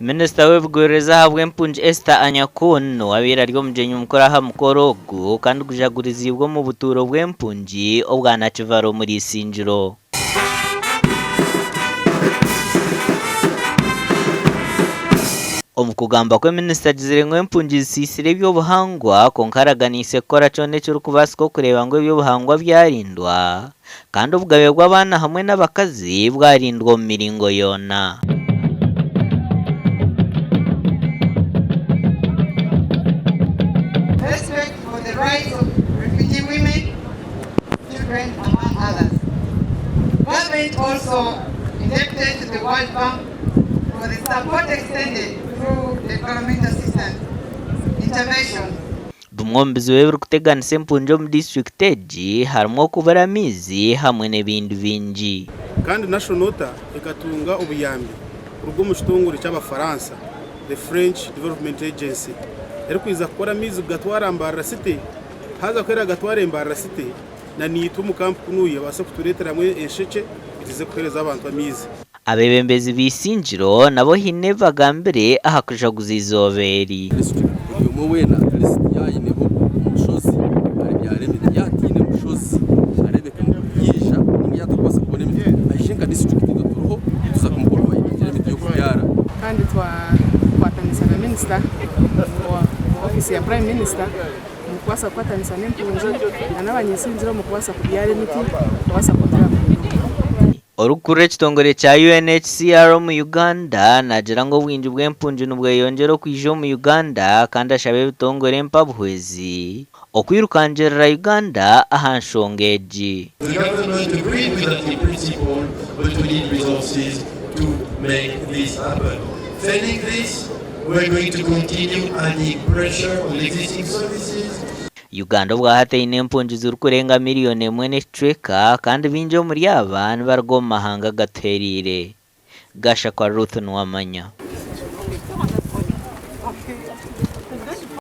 Minisita w'ebigwererezi ahabw'empungi Esther Anyakun niwe abaire ari omugyenyi mukuru aha mukoro ogu kandi gujaguriziibwe omu butuuro bw'empungi obwa Nakivale omuri Isingiro. Omu kugamba kwe minisita agizire ngu empungi zisiisire eby'obuhangwa kwonka araganiise kukora kyona ekirikubaasika okureeba ngu eby'obuhangwa byarindwa kandi obugabe bw'abaana hamwe n'abakazi bwarindwa omu miringo yoona. Respect for the rights of refugee women, children among others. Government also indebted to the World Bank for the support extended through development assistance intervention. Bimwe omu bizibu ebirikuteganisa empungi omu disiturikiti egi harimu okubura amaizi hamwe n'ebindi bingi. Kandi National Water ekatunga obuyambi kuruga omu kitongore ky'Abafaransa, the French Development Agency, erikwija kukora amaizi kugatwara Mbarara City. Haza ku eragatware Mbarara City, na naitwe omu kampu kunuya ebaase kutureeteramu enshekye etuze kuheereza abantu amaizi. Abeebembezi b'eisingiro nabo haine ebi bagambire aha kujaguza eizooba eri. District buri omwe weena at least yaayineho omushozi aribyara emiti yaaba ataine mushozi areebeke ngu yaija ninga yaaba atarikubaasa kubona emiti aije nka district itwe turiho tuza kumuprovidingira emiti y'okubyara. Kandi twakwatanisa na minisita owa ofiisi ya Prime Minister omu kubaasa kukwatanisa n'empungi na n'abany'isingiro omu kubaasa kubyara emiti kubaasa kwongyera kurinda obuhangwa. Orikukurira ekitongore kya UNHCR omu Uganda naagira ngu obwingi bw'empungi nibweyongyera okwija omu Uganda kandi ashaba ebitongore empabuhwezi okwirukangirira Uganda aha nshonga egi. The government agreed with that in principle but we need resources to make this happen. Failing this, we are going to continue adding pressure on existing services. Uganda obwahati eine empungi zirikurenga miriyoni emwe n'ekicweka kandi baingi omuri aba nibaruga omu mahanga agatuhereire. Gashakwa Ruth Nuwamanya.